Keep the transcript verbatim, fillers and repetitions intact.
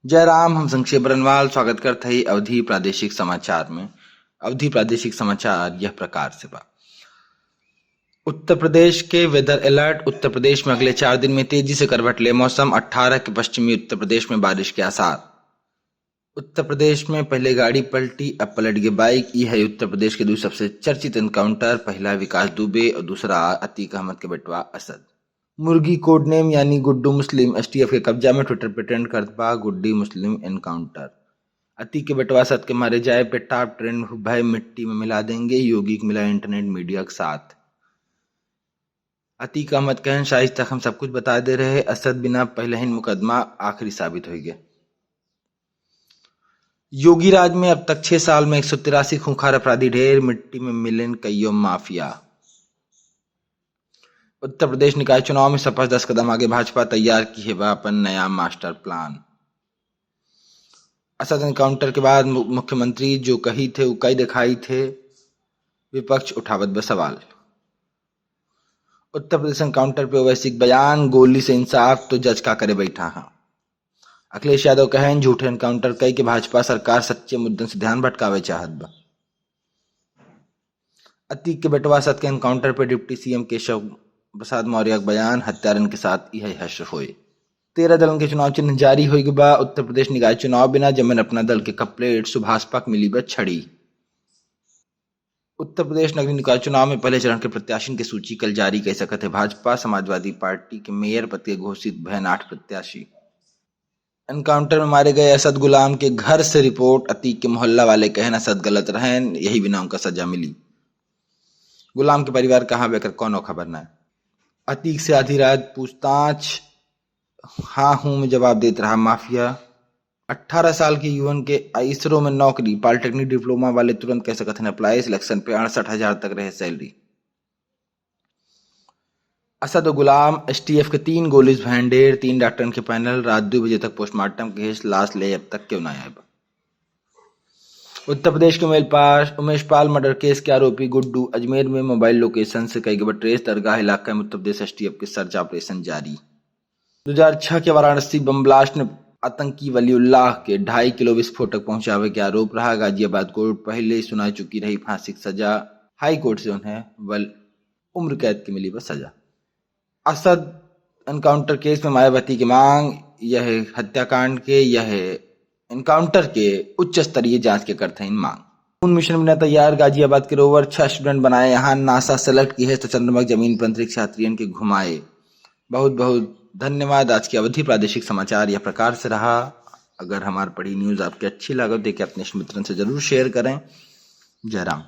जय राम, हम संक्षेप बरनवाल स्वागत करत हई अवधी प्रादेशिक समाचार में। अवधी प्रादेशिक समाचार यह प्रकार से बा। उत्तर प्रदेश के weather alert। उत्तर प्रदेश में अगले चार दिन में तेजी से करवट ले मौसम, अठारह के पश्चिमी उत्तर प्रदेश में बारिश के आसार। उत्तर प्रदेश में पहले गाड़ी पलटी, अब पलट गए बाइक। ई है उत्तर प्रदेश के दो सबसे चर्चित एनकाउंटर, पहला विकास दुबे और दूसरा अतीक अहमद के बेटवा असद। मुर्गी कोड नेम यानी गुड्डू मुस्लिम एसटीएफ के कब्जा में, ट्विटर पे ट्रेंड करत बा गुड्डी मुस्लिम एनकाउंटर। अतीक के बेटवा असद के मारे जाए पे टॉप ट्रेंड, भय मिट्टी में मिला देंगे, योगी के मिला इंटरनेट मीडिया के साथ। अतीक अहमद कहन, शाइस्ता के हम सब कुछ बता दे रहे, असद बिना पहले ही मुकदमा आखिरी साबित होइ गए। योगी राज में अब तक छह साल में एक सौ तिरासी खूंखार अपराधी ढेर, मिट्टी में मिलेन कइयो माफिया। उत्तर प्रदेश निकाय चुनाव में सपा से दस कदम आगे भाजपा, तैयार किहे बा अपन नया मास्टर प्लान। असद एनकाउंटर के बाद मु-, मुख्यमंत्री जो कही थे, वो कई दिखाई थे, विपक्ष उठावत बा सवाल। उत्तर प्रदेश एनकाउंटर पे ओवैसी के बयान, गोली से इंसाफ तो जज का करे बैठा है। अखिलेश यादव कहन, झूठे एनकाउंटर कई के भाजपा सरकार सच्चे मुद्दन से ध्यान भटकावे चाहत बा। अतीक के बेटवा असद के एनकाउंटर पे डिप्टी सीएम केशव प्रसाद मौर्य के बयान, हत्यारन के साथ यह हश्र होए। तेरह दलन के चुनाव चिन्ह जारी होइ गए बा। उत्तर प्रदेश निकाय चुनाव बिना जमन अपना दल के कपलेट, सुभाष पक मिली बा छड़ी। उत्तर प्रदेश नगरीय निकाय चुनाव में पहले चरण के प्रत्याशिन के सूची कल जारी कइ सकत है भाजपा। समाजवादी पार्टी के मेयर पद के घोषित भयन आठ प्रत्याशी। एनकाउंटर में मारे गए असद गुलाम के घर से रिपोर्ट, अतीक के मोहल्ला वाले कहन असद गलत रहन, यही बिना उनका सजा मिली। गुलाम के परिवार कहाँ बा, एकर कौनो खबर ना। अतीक से आधी रात पूछताछ, हाँ हूँ में जवाब देत रहा माफिया। अठारह साल के युवन के इसरो में नौकरी, पॉलिटेक्निक डिप्लोमा वाले तुरंत कइ सकत हैं अप्लाई, सिलेक्शन पे अड़सठ हजार तक रहे सैलरी। असद गुलाम, एसटीएफ के तीन गोलीज भयन ढेर, तीन डॉक्टरन के पैनल, रात दो बजे तक पोस्टमार्टम केस, लाश ले अब तक क्यों ना आए बा। उत्तर प्रदेश के उमेश पाल, उमेश पाल मर्डर केस के आरोपी गुड्डू अजमेर में मोबाइल लोकेशन से कई गए ट्रेस, दरगाह इलाका में उत्तर प्रदेश एसटीएफ के सर्च ऑपरेशन जारी। दो हज़ार छह के वाराणसी बम ब्लास्ट में आतंकी वलीउल्लाह के ढाई किलो विस्फोटक पहुंचावे के आरोप रहा। गाजियाबाद कोर्ट पहले ही सुना चुकी रही फांसी की सजा। हाई कोर्ट से उन्हें वल उम्र कैद की मिली बा सजा। असद एनकाउंटर केस में मायावती की मांग, यह हत्याकांड के, यह एनकाउंटर के उच्च स्तरीय जांच के करत हईन मांग। खून मिशन बिना तैयार गाजियाबाद के रोवर, छह स्टूडेंट बनाए यहाँ, नासा सेलेक्ट किहे तो चंद्रमा की जमीन पर अंतरिक्ष यात्रियन के घुमाए। बहुत बहुत धन्यवाद। आज की अवधी प्रादेशिक समाचार यह प्रकार से रहा। अगर हमार पढ़ी न्यूज़ आपके अच्छी लागत तो एके अपने मित्रन से जरूर शेयर करें। जय राम।